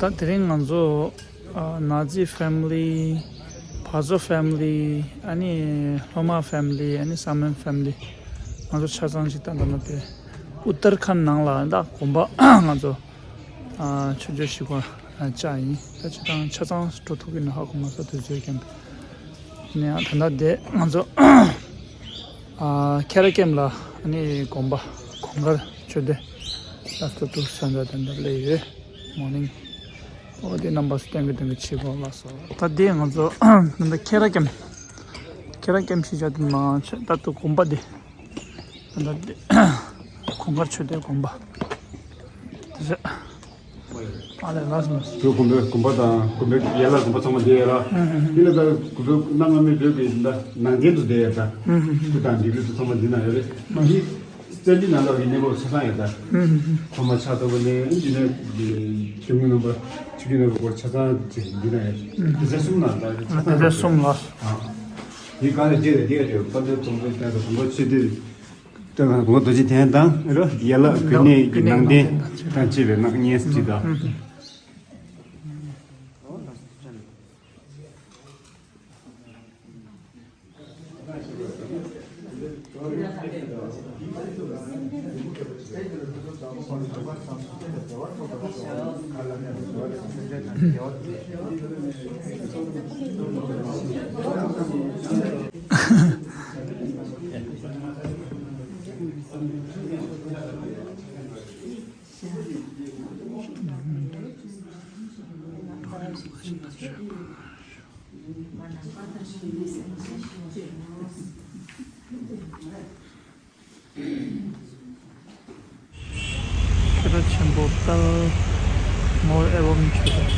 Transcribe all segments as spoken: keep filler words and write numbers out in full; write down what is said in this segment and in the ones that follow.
ད་དེ་རིང་ང་ཚོ་ཨ་ནཱ་ཛི་ཕེ་མི་ལི། བྷ་ཛོ་ཕེ་མི་ལི། ཨ་ནི་ལྷོ་མ་ཕེ་མི་ལི། ཨ་ནི་ས་མན་ཕེ་མི་ལི། ང་ཚོ་ཆ་ཚང་ཅིག་ད་ད་ན་དེ་ཨུ་ཏར་ཁན་ནང་ལ་ད་དགོན་པ་ང་ཚོ་ཨ་མཆོད་མཇལ་ཞུ་བར་བཅར་ཡིན། ད་ཅི་ཐང་ཆ་ཚང་འགྲོ་ཐུབ་ཀྱི་ན་ཧ་གོ་མ་སོང་། དུས་ཚོད་ཀྱང་ནས་ད་ལྟ་དེ་ང་ཚོ་ཨ་ཁེ་ར་ཀེམ་ལ་ཨ་ནི་དགོན་པ་གུང་དཀར་ཆོས་སྡེ་ལ་སྟོད་ཐུག་ས་འདྲ་དེ་འདྲ་སླེབས་ཡོད། མོར་ནིང་། ཨོ་དེ་རྣམ་པ་སྟོན་གི་སྟོན་གི་ཆེ་གོ་ལགས་སོ། ད་དེ་ང་ཚོ་ད་ལྟ་ཁེ་ར་ཀེམ། ཁེ་ར་ཀེམ་ཞེས་བྱ་དེ་མ་ཆད་ད་དུ་དགོན་པ་དེ། ད་ལྟ་དེ་གུང་དཀར་ཆོས་སྡེ་དགོན་པ། དེ་ཚོ། ཨ་ལས་ལགས་སོ། བོད་དགོན་པའི་དགོན་པ་དང་དགོན་པའི་ཡན་ལག་དགོན་པ་ཚང་མ་འདི་ཡོད་ལ། ཨུ་ཧུ་ཧུ། འདི་ལ་ད་བོད་གནའ་སྔ་མོའི་བོད་ཀྱི་ད་ནང་རྟེན་དུ་བསྡད་ཡོད་ད། ཨུ་ཧུ་ཧུ། སྐུ་དང་འདི་ལུས་དུ་ཚང་མ་འདི་ན་ཡོད་རེད། ཨུ་ཧུ། འདི་བཙན་བྱོལ་ནང་ལོགས་ཀྱི་གནས་བབ་ཆ་ཚང་ཡོད་ད། ཨུ་ཧུ་ཧུ། ཕ་མ་ཆགས་ཐོབ་པ་ནས་འདི་ནས་གཞོན་ནུ་རྣམ་པ་ཆུ་རྒྱུན་རྣམ་པ་སྐོར་ཆ་ཚང་ཅིག་འདི་ན་ཡོད། ཨུ་ཧུ། སྡེ་ཚན་གསུམ་ན་ད་ཆ་ཚང་། སྡེ་ཚན་གསུམ་ལ། ཨ། འདི་ག་ལ་རྗེས་ལ་རྒྱས་ཡོད་པ་འདི་དུང་དཀར་བསྟན་དང་དུང་དཀར་ཆོས་སྡེ། ལྟ་ན་གོང་རྡོ་རྗེ་གདན་དང་རོ་ཡན་ལག་བོད་གནས་ཀྱི་ནང་རྟེན་དང་བཅས་པའི་སྣང་བརྙན་ཅིག་དང་། ཁྱེད་རང་ཆེན་པོ་དཔལ་ངོར་ཨེ་བོ་མི་ཁྱོད།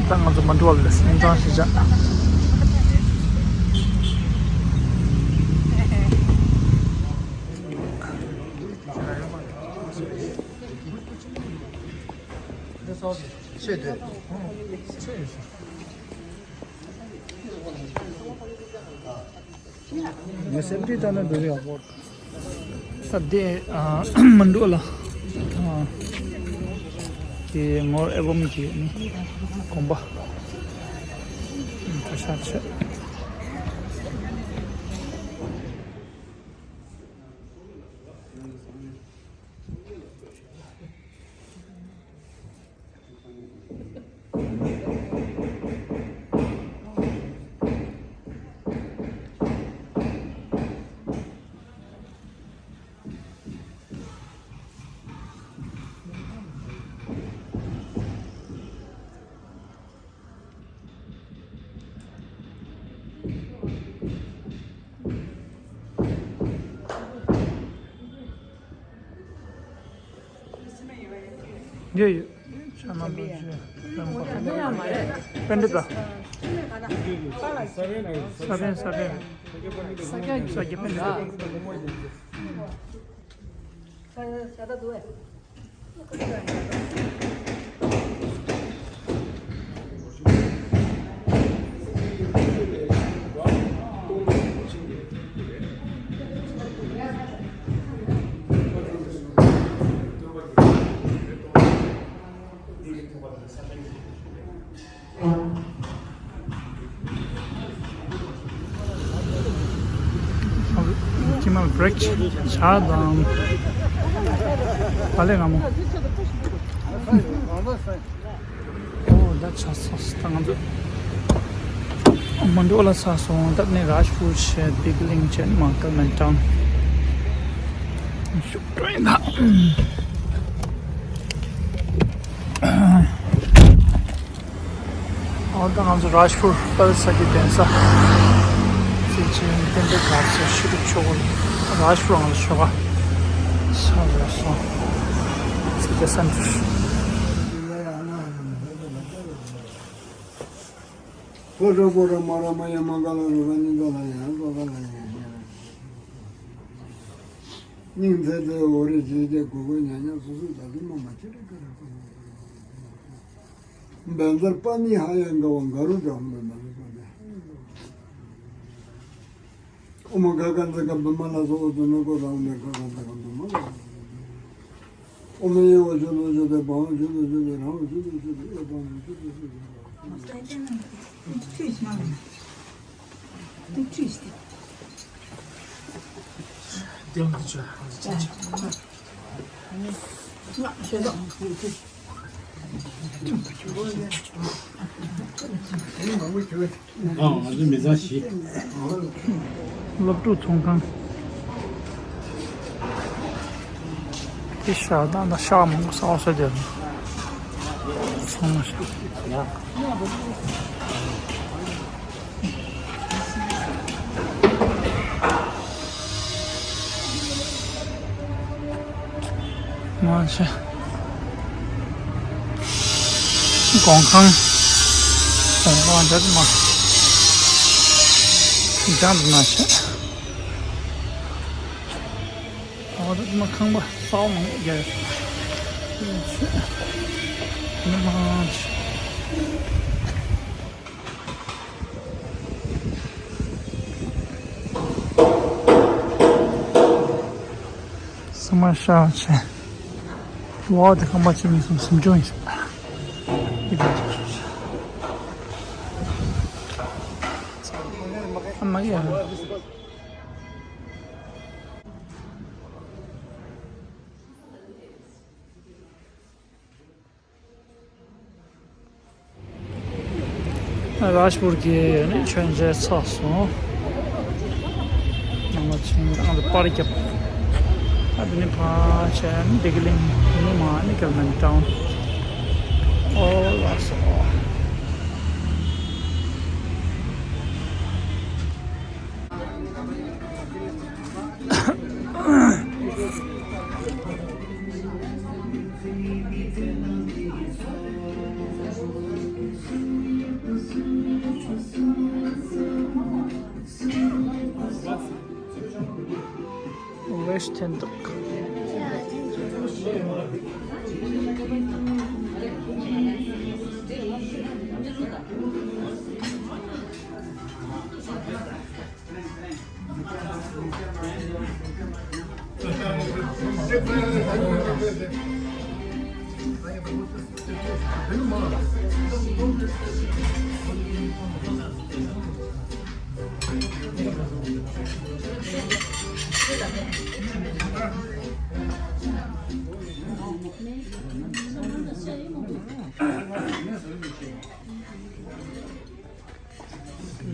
ད་ང་ཚོ་མ་འགྲོ་བ་ལས་སེམས་ཙང་ཞིག་བྱ། ཆེ་དེ། ངས་སེམས་ཁྲལ་བཏང་ན་འགྲོ་རེད་ཨ་པོ། ས་དེ་ཨ་མི་འགྲོ་ལ། ཨ་དེ་ངོར་ཨེ་བོ་མི་གི་ནི་དགོན་པ། ག་ཤ་ཆེ། ཡོད་ཡོད། ཕྱག་ན་རྡོ་རྗེ་པཎྜི་ཏ། ས་པཎ་ས་པཎ། ས་སྐྱ་པཎྜི་ཏ། ཁྱི་མ་བྷི་རེག་ཆགས་དང་། ཨ་ལས་སྔ་མོ། ཨོ་ད་ཆགས་སོང་ད་ང་ཚོ། མོན་གྷོ་ལ་ཚར་སོང་། ད་ནི་རཱཇ་པུར་བྱས། བིག་གླིང་བྱས། མར་ཀལ་མན་ཊའུན། ཤུགས་སྤྲོད་ཡིན་ད། ཨོ་ད་ང་ཚོ་རཱཇ་པུར་དཔལ་ས་སྐྱའི་གདན་ས། སྲིད་ཆེན་དཔལ་ལྡན་དགའ་ཚལ་ཤེས་རིག་ཆོས་འཁོར། རཱཇ་པུར་ང་ཚོ་ཆོ་ག་ས་རེད་སོང་། སྲིད་སྐྱ་སེན་ཊར། ཕོ་རོ་པོ་རོ་མ་རོ་མ་ཡ་མ་ག་ལ་རོ་ག་ཉི་ག་ལ་ཡ་གོ་ག་ལ་ཡ། སྙིང་ཚད་ཚད་འོ་རེ་ཇེ་ཇེ་གོ་གོ་ཉ་ཉ་སོ་སོ་ད་དུ་མ་མ་ཅི་རེ་ག་རེ་གོ། འབད་འཛར་པ་ནི་ཧ་ཡ་འགའ་བ་འགའ་རུ་འགྲོ་འོང་འབད་མ་རུ་པ་ནི། ཨོ་མ་ག་ག་འཛི་ག་འབད་མ་ལ་སོ་འོ་དུ་ནོ་གོ་རང་འབད་ག་ག་འཛི་ག་འབད་མ་ལ། ཨོཾ་ཨེ་ཡེ་ཝ་ཤུ་ལོ་ཤུ་ཏེ་བྷ་ཝ་ཤུ་ལོ་ཤུ་ཏེ་ར་ཧུ་ཤུ་ལོ་ཤུ་ཏེ་ཨེ་བྷ་མ་ཤུ་ལོ་ཤུ་ཏེ། ང་ཚོ་མི་ཚང་བཞི། སློབ་ཕྲུག་ཚོང་ཁང་། དེ་ཤ་སྟག་ད་ཤ་མང་པོ་ཟ་བ་ཟ་རྒྱུ་རེད། ཚོང་ཤ། མ་ཆེ། གོང་ཁང་། གོང་ཁང་འདྲ་མ། འདྲ་མ་ཆེ། ཨོ་ད་མ་ཁང་པ་སའོ་མང་རྒྱ། མ་ཆེ། ས་མ་ཤ་ཆེ། ཝ་དེ་ཁང་པ་ཆེ་མི་སུམ་སུམ་ཅུ་ཡིན་ཤག་ཨ་མ་གི་ཡ། རཱཇ་པུར་གྱི་ནི་མཆོད་མཇལ་ཚར་སོང་། ནང་ལ་ཕྱིན་ཨ་ནི་པར་བརྒྱབ། ཨ་དེ་ནི་ཕར་ཆེ་ནི་བདེ་སྐྱིད་གླིང་ནི་མ་ནི་ཀལ་མན་ཊའུན། ཨོ་ལགས་སོ། Wish Tenduk.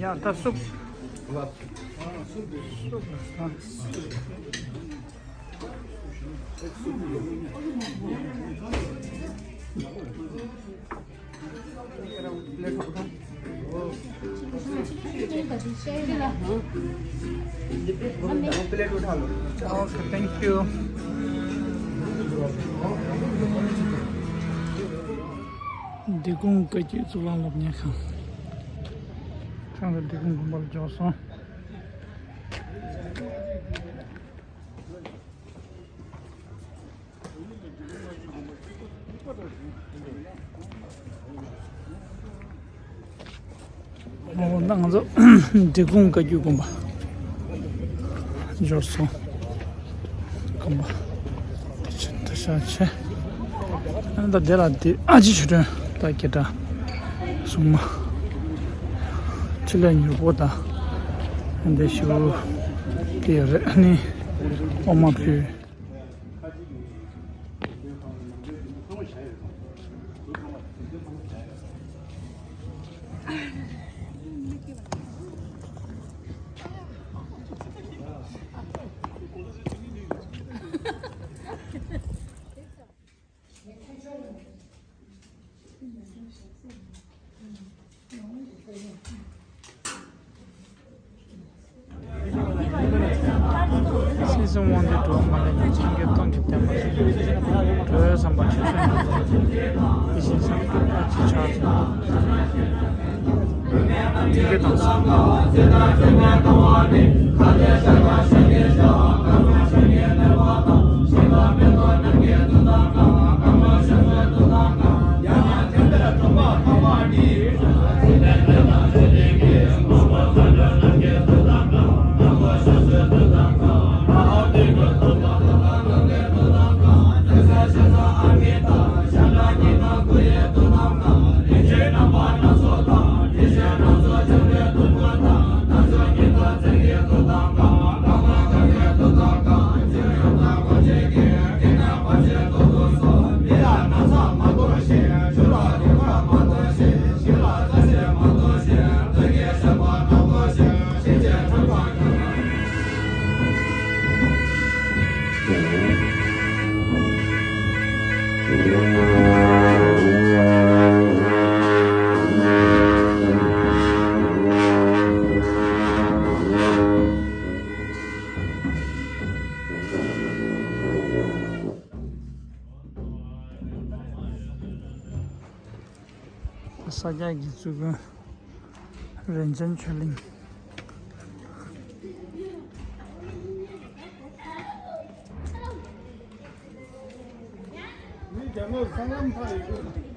ཡ་ད་སུབ། སུབ་ལ་ས། Okay, thank you. འབྲི་གུང་བཀའ་བརྒྱུད་གཙུག་ལག་སློབ་གཉེར་ཁང་། ཁྲང་ཀ་འབྲི་གུང་དགོན་པ་ལ་འབྱོར་སོང་། ཨོ་ད་ང་ཚོ་འབྲི་གུང་བཀའ་བརྒྱུད་དགོན་པ་འབྱོར་སོང་། དགོན་པ་དེ་ཆེ་དེ་ཤ་ཆེ། ཨ་ད་དེ་ལ་དེ་ཨ་ཅེ་ཆོས་སྒྲོན་ད་སྐད་གྲགས་སྲུང་མ། ཕྲིན་ལས་མྱུར་བོ་དང་། འདི་ཞུ་དེ་རེད། ཨ་ནི་ཨོ་མ་ཕུལ། སྲིད་གསུམ་དབང་སྡུད་གྲུབ་པ་མ་ལུས་པའི། སངས་རྒྱས་སྟོང་གི་བསྟན་པ་བསྐྲུན། གྲུབ་པའི་བསམ་པ་ཆོས་སྐུ་འགྲུབ། དེ་བཞིན་གཤེགས་པ་ཨ་ཏི་ཤ་ཚ། དེ་སྐད་དང་། ས་སྐྱ་གི་བཙུན་དགོན་རིན་ཆེན་ཆོས་གླིང་། མི་རྒྱ་ནག་སྲང་ལམ་ཕར་ཡོད།